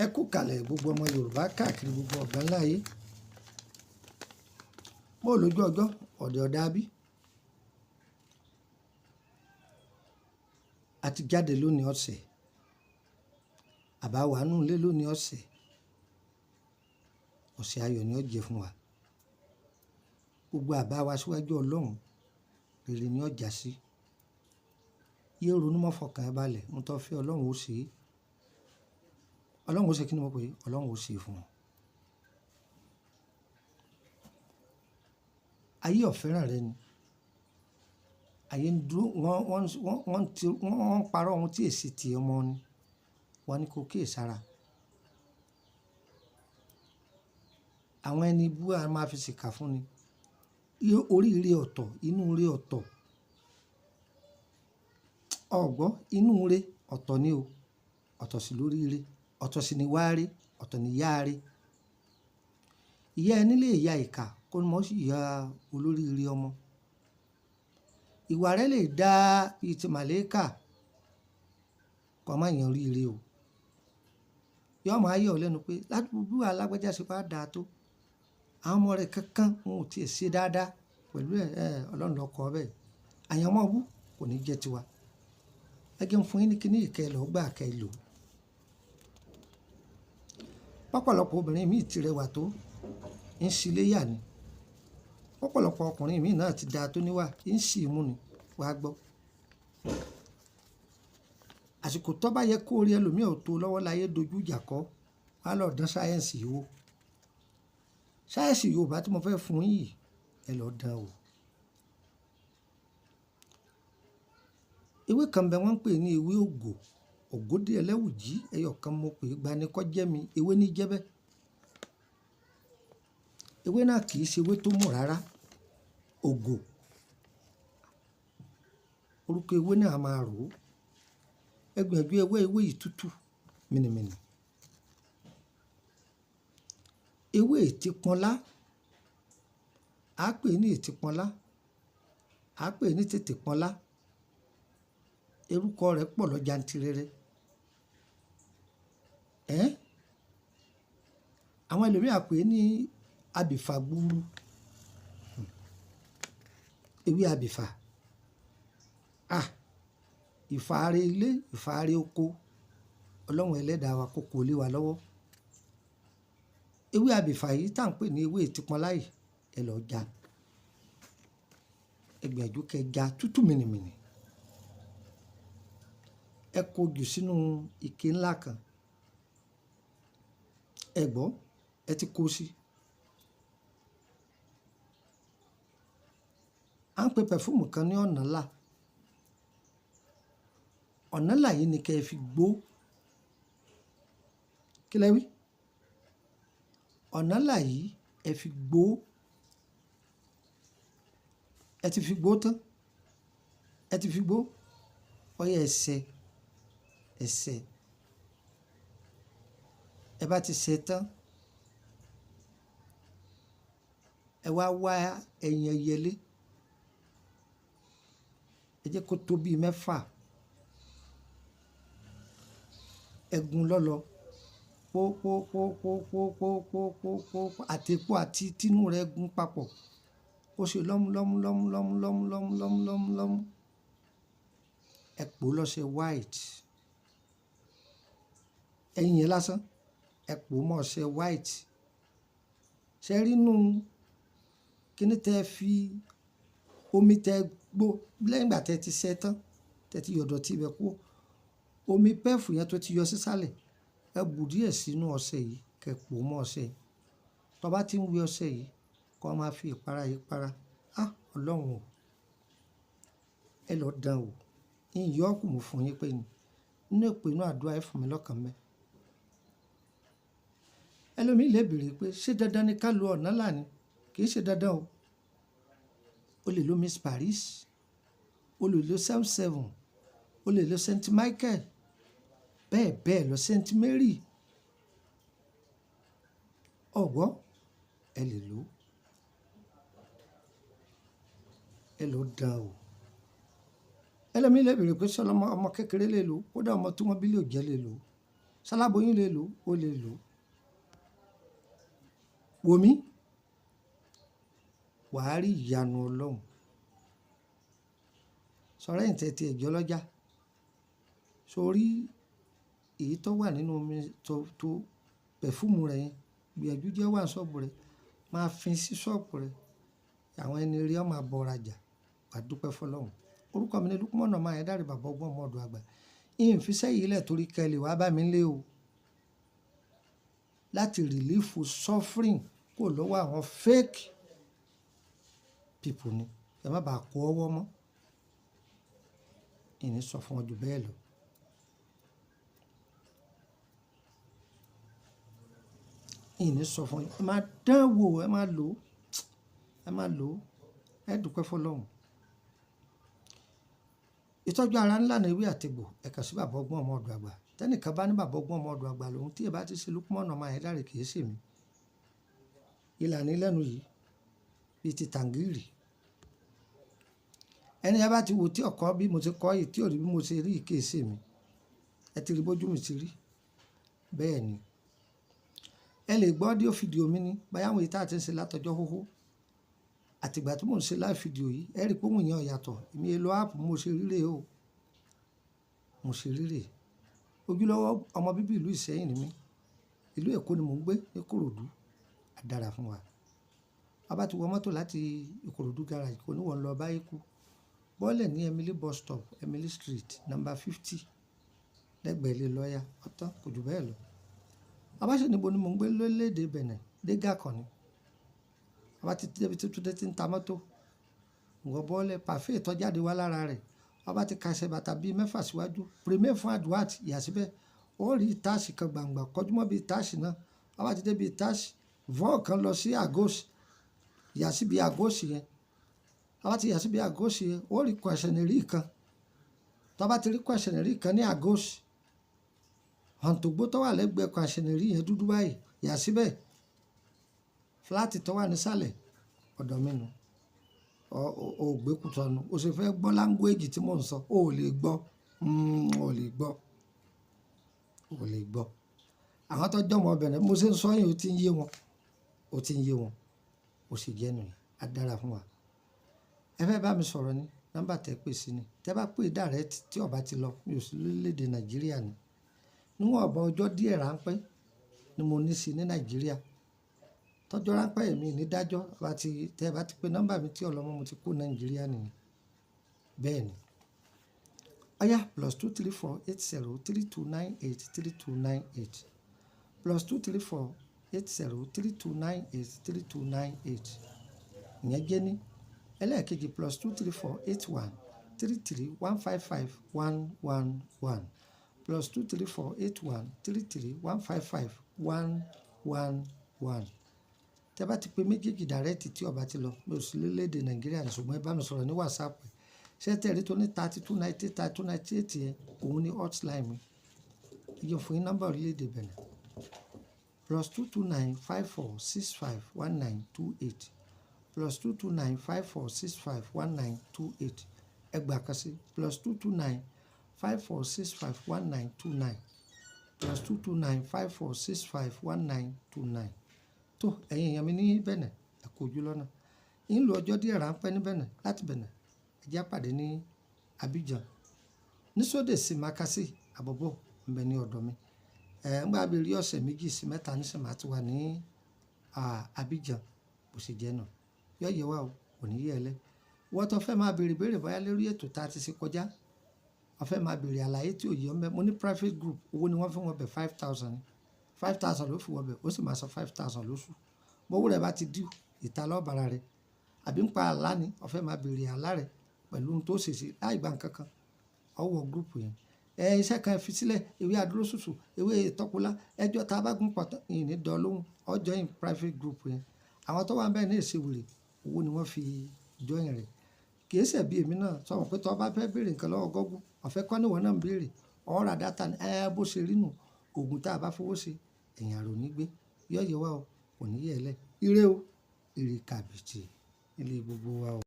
Ẹ kú kalẹ̀ gbogbo ọmọ Yorùbá káàkiri gbogbo ọ̀gá ńlá ayé. Bó lójú ọjọ́, ọ̀dẹ̀ ọ̀dà bí. A ti jáde lónìí ọ̀sẹ̀. Àbá wà nínú ilé lónìí ọ̀sẹ̀. Ọ̀sẹ̀ ayọ̀ ni ó jẹ́ fún wa. Gbogbo àbá wa síwájú Ọlọ́run, rere ni ó jásí. Yé ronú mọ́ fọkàn ẹ balẹ̀, ohun tó fẹ́ Ọlọ́run ó ṣe é. Ọlọ́run ó ṣe kí ni mo pè é? Ọlọ́run ó ṣe fún ọ. Ayé ò fẹ́ràn rẹ ni. Ayé ń dúró, wọ́n ń parọ́ ohun tí èsì ti ọmọ ni. Wọ́n ní kó kíyèsára. Àwọn ẹni ibú a máa fi sìkà fún ni. Orí ire ọ̀tọ̀, inú ire ọ̀tọ̀. Ọ̀gbọ́, inú ire ọ̀tọ̀ ni o. Ọ̀tọ̀ sì lórí ire. Ọ̀tọ̀ sì ni wá ire, ọ̀tọ̀ ni yá ire. Ìyá ẹni lè ya ìkà kó mọ́ sí ìyá olórí ire ọmọ. Ìwà rẹ lè dá bíi ti màlàíkà kó má yan orí ire o. Yọ́ máa yọ̀ ọ́ lẹ́nu pé ládùúgbò bí wàá lágbájá ṣe bá dáa tó. Àwọn ọmọ rẹ̀ kankan wọn ò tí ì ṣe dáadáa pẹ̀lú ẹ̀, Ọlọ́run ló kọ bẹ́ẹ̀. Àyànmọ́ ibú kò ní jẹ́ tiwa. Ẹ jẹ́ n fún yín ní kíní ìkẹ́ lọ gbà kẹ́ lò. Ọ̀pọ̀lọpọ̀ obìnrin mí ti rẹwà tó ń ṣílé yà ni. Ọ̀pọ̀lọpọ̀ ọkùnrin mí náà ti da tó níwà ń ṣì mú ni. Wàá gbọ́. Àsìkò tó bá yẹ kó rí ẹlòmíì ò tó lọ́wọ́ láyé dojú ìjà kọ́, wá lọ dán sáyẹ̀nsì yìí wò. Sáyẹ̀nsì Yorùbá tí mo fẹ́ fún yín yìí, ẹ lọ dán wò. Ewé kan bẹ wọ́n ń pè ní ewé ògò. Ògòdè ẹlẹ́wùjí, ẹyọ kan mo pè é, gbani kọ́ jẹ́ mi, ewé ní jẹ́bẹ́. Ewé náà kì í ṣe ewé tó mú rárá. Ògò. Orúkọ ewé náà a máa rò ó. Ẹ gbìyànjú ewé, ewé yìí tútù mìnìmìnì. Ewé ètìpọ́nlá. A pè é ní ètìpọ́nlá. A pè é ní tètèpọ́nlá. Orúkọ rẹ̀ pọ̀ lọ jantirere. Ẹ́! Àwọn ẹlòmíì á pè é ní abìfà gbúrú. Ewé abìfà. Ah! Ìfààrẹ́ ilé, ìfààrẹ́ oko. Ọlọ́run ẹlẹ́dàá wa kó kó lé wa lọ́wọ́. Ewé abìfà yìí tí à ń pè ní ewé ètìpọ́nlá yìí, ẹ lọ já. Ẹ gbìyànjú kí ẹ já tútù mìnìmìnì. Ẹ kó jù sínú ike ńlá kan. Ẹ gbọ́, ẹ ti kó sí. À ń pè pẹ̀fúùmù kan ní ọ̀nàlá. Ọ̀nàlá yìí ni kí ẹ fi gbó. Kí lẹ wí? Ọ̀nàlá yìí ẹ fi gbó. Ẹ ti fi gbó tán. Ẹ ti fi gbó. Ọ̀yá ẹsẹ̀, ẹsẹ̀. Ẹ bá ti ṣẹ tán, ẹ wá wá ẹyin ẹyẹlé. Ẹ jẹ́ kó tó bí mẹ́fà. Ẹ gun lọ́lọ́. Pó, pó, pó, pó, pó, pó, pó, pó, pó, pó àti epo àti tínú rẹ̀ gún papọ̀. Ó ṣe lọ́mú, lọ́mú, lọ́mú, lọ́mú, lọ́mú, lọ́mú, lọ́mú, lọ́mú, lọ́mú. Ẹ pò lọ́ṣẹ white. Ẹyin yẹn lásán. Ẹ pò mọ́ ọṣẹ white. Ṣé rí inú kíní tẹ fi omi tẹ gbó lẹ́yìn ìgbà tẹ ti ṣẹ tán, tẹ ti yọ ìdọ̀tí ibẹ̀ kúrò. Omi pẹ́ẹ̀fù yẹn tó ti yọ sísàlẹ̀, ẹ bù díẹ̀ sínú ọṣẹ yìí kí ẹ pò mọ́ ọṣẹ yìí. Tó bá ti ń wẹ ọṣẹ yìí, kó máa fi ìpara yìí para. Ah! Ọlọ́run o. Ẹ lọ dán wò. Ìyọ́ kù mo fún yín pé ni. Nínú èpè inú àdúrà ẹ fún mi lọ́kàn mẹ́. Ẹlòmíì lè béèrè pé ṣé dandan ni ká lo ọ̀nàlá ni? Kì í ṣe dandan o. O lè lo Miss Paris, o lè lo 77, o lè lo Saint Michael, bẹ́ẹ̀ bẹ́ẹ̀ lọ Saint Mary. Ọ̀gbọ́, ẹ lè lò ó. Ẹ lọ dán wò. Ẹlòmíì lè béèrè pé ṣé ọmọ kékeré lè lò ó? Kódà ọmọ tí wọ́n bí lè jẹ́ lè lò ó. Ṣáláboyún lè lò ó, lè lò ó. Wò mí, wàá rí ìyanu Ọlọ́run. Sọ̀rọ̀ ẹ̀yìn tẹ́tí ẹ̀jọ́ lọ́jà. Sórí èyí tó wà nínú omi tó pẹ̀fúmù rẹ̀ yẹn, gbìyànjú jẹ́ wà ní ṣọ́ọ̀bù rẹ̀, máa fin sí ṣọ́ọ̀bù rẹ̀. Àwọn ẹni rí ọ máa bọ rajà, wà dúpẹ́ fún Ọlọ́run. Orúkọ mi ni Lukman ọmọ Ayédáre, bàbá ọgbọ́n ọmọ ọ̀dọ̀ àgbà. Ìyìn fi sẹ́yìn ilẹ̀ torí kẹ́lẹ̀ wá bá mi lé o. Láti relief suffering kò lọ́wọ́ àwọn fake people ni. Ẹ má bàa kó ọwọ́ mọ́. Ìní sọ fún ọ jù bẹ́ẹ̀ lọ. Ìní sọ fún ọ, ẹ má dán wò, ẹ má lò ó, ẹ má lò ó, ẹ dúpẹ́ fún Ọlọ́run. Ìtọ́jú ara ńlá ni ewé àtegbò. Ẹ kàn sí bàbá ọgbọ́n ọmọ ọ̀dọ̀ àgbà. Tẹ́nìkan bá ní bàbá ọgbọ́n ọmọ ọ̀dọ̀ àgbà lòun tí ẹ bá ti ṣe Lukman ọmọ Ayédáre kì í ṣe mí. Ìlànà lẹ́nu yìí bíi ti tàǹgìrì. Ẹni ẹ bá ti wò tí ọkọ bí mo ṣe kọ́ yìí tí ò rí bí mo ṣe rí kì í ṣe mí. Ẹ ti rí bójú mi ti rí. Bẹ́ẹ̀ ni. Ẹ lè gbọ́ audio fídíò mi ní bóyá àwọn èyí tí a ti ń ṣe látọjọ́ hóhó. Àti ìgbà tí mò ń ṣe live video yìí, ẹ rí pé òun yẹn ò yàtọ̀. Èmi è lo app mo ṣe ríre o. Mo ṣe ríre. Ojúlówó ọmọ bíbí ìlú Ìsẹ́yìn ni mí. Ìlú Èkó ni mò ń gbé ní Ìkòròdú. A dára fún wa. A bá ti wọ mọ́tò láti Ìkòròdú garage, kò ní wọ́n lọ bá ikú. Bọ́ọ́lẹ̀ ní Emily bus stop, Emily Street, number 50. Lẹ́gbẹ̀ẹ́ ilé lọ́yà. Ọ̀tán, kò jù bẹ́ẹ̀ lọ. A bá ṣe níbo ni mò ń gbé lórílẹ̀ èdè Benin, Dega kan ni. A bá ti dé ibi tí Túndé ti ń ta mọ́tò. Ìwọ bọ́ọ́lẹ̀, pàfé tó jáde wá lára rẹ̀. A bá ti ka ẹsẹ̀ bàtà bí mẹ́fà síwájú. Premier fún Aduat yà síbẹ̀. Ó rí táàsì kan gbangba, kọjúmọ́ bí táàsì náà. A bá ti dé ibi táàsì, vọ́ọ̀ kan lọ sí Agos, yà síbi Agos yẹn. A bá ti yà síbi Agos yẹn, ó rí kwẹ̀sẹ̀nìrì kan. Tí a bá ti rí kwẹ̀sẹ̀nìrì kan ní Agos, hàǹtògbó tó wà lẹ́gbẹ̀ẹ́ kwẹ̀sẹ̀nìrì yẹn dúdú báyìí, yà síbẹ̀. Fúláàtì tó wà nísàlẹ̀ ọ̀dọ̀ mi nù. O ò gbé kútọ̀nù. O sì fẹ́ gbọ́ language tí mò ń sọ, o ò lè gbọ́. O ò lè gbọ́. O ò lè gbọ́. Àwọn tó jọmọ Benin, mo ṣe ń sọ yìí, ó ti ń yé wọn. Ó ti ń yé wọn. Ó sì jẹ́ nìyẹn. A dára fún wa. Ẹ fẹ́ bá mi sọ̀rọ̀ ni, nọ́mbà tẹ pè sí ni. Tẹ bá pè direct tí ó bá ti lọ, mi ò sí lórílẹ̀ èdè Nàìjíríà ni. Níwọ̀n ọ̀bọ ọjọ́ díẹ̀ ránpẹ́ ni mo ní sí ní Nàìjíríà. Tọ́jọ́ ránpẹ́ èmi ní dájọ́. Bá ti, tẹ bá ti pe nọ́mbà mi tí ọlọ́mọ mo ti kú Nàìjíríà nìyẹn. Bẹ́ẹ̀ ni. Ọ̀yá +234 80 32 98 32 98. +234 80 32 98 32 98. Ìyẹn jẹ́ ní. Ẹlẹ́ẹ̀kejì +234 81 33 155 111. +234 81 33 155 111. Tẹ bá ti pe méjèèjì direct tí ó bá ti lọ, mi ò sí lórílẹ̀ èdè Nàìjíríà ní, ṣùgbọ́n ẹ bá mi sọ̀rọ̀ ní WhatsApp. Ṣé ẹ tẹ̀rí tó ní 32 98 32 98 yẹn, òun ni hotline mi. Ẹ jẹ́ fún yín nọ́mbà orílẹ̀ èdè Benin. +229 54 65 19 28. +229 54 65 19 28. Ẹ gbà kan sí +229 54 65 19 29. +229 54 65 19 29. Tó ẹ̀yin èèyàn mi ní Benin, ẹ kú ojú lọ́nà. Ń lo ọjọ́ díẹ̀ ránpẹ́ ní Benin, láti Benin. Ẹ jẹ́ á pàdé ní Abidjan. Ní Sódè sí Makasi, Àbọ̀bọ̀ ń bẹ ní ọ̀dọ̀ mi. Ẹ̀ ń gbà bí rí ọ̀sẹ̀ méjì sí mẹ́ta nísìnyí màá ti wà ní, Abidjan. Bó ṣe jẹ́ náà. Yọ yẹ wá o, kò ní yẹ ẹ lẹ́. Ìwọ tó fẹ́ máa bèèrè béèrè bóyá lórí ètò tí a ti ṣe kọjá. O fẹ́ máa bèèrè àlàyé tí ò yé ọ mẹ́. Mo ní private group, owó ni wọ́n fi wọ́n bẹ̀ 5,000. 5,000 ló fi wọ́n bẹ̀, ó sì máa san 5,000 lóṣù. Bówó rẹ̀ bá ti due, ìta lọ́ bara rẹ̀. Àbí ń pa àlá ni, o fẹ́ máa bèèrè àlá rẹ̀ pẹ̀lú ohun tó ṣe ṣe láì gba nǹkan kan. Ọ wọ group yẹn. Ẹ iṣẹ́ kan fi sílẹ̀, ewé adúróṣùṣù, ewé ìtọ́kọlá, ẹjọ́ tá a bá gún pọ̀tán, ìní dán lóhùn. Ọ join private group yẹn. Àwọn tó wà níbẹ̀ ní ìṣe wèrè, owó ni wọ́n fi join rẹ̀. Kì í ṣe bí èmi náà. Sọ mọ̀ pé tó bá fẹ́ bèèrè nǹkan lọ́wọ́ Google, ọ̀fẹ́ kọ́ ni ìwọ náà ń bèèrè. Ó ra data ni, ẹ bó ṣe rí nù. Ògùn tí a bá fowó ṣe, ẹ̀yìn àrò ní gbé. Yọ yẹ wá o, kò ní yẹ ẹ lẹ́. Ire o, ire kàbìtì nílé gbogbo wa o.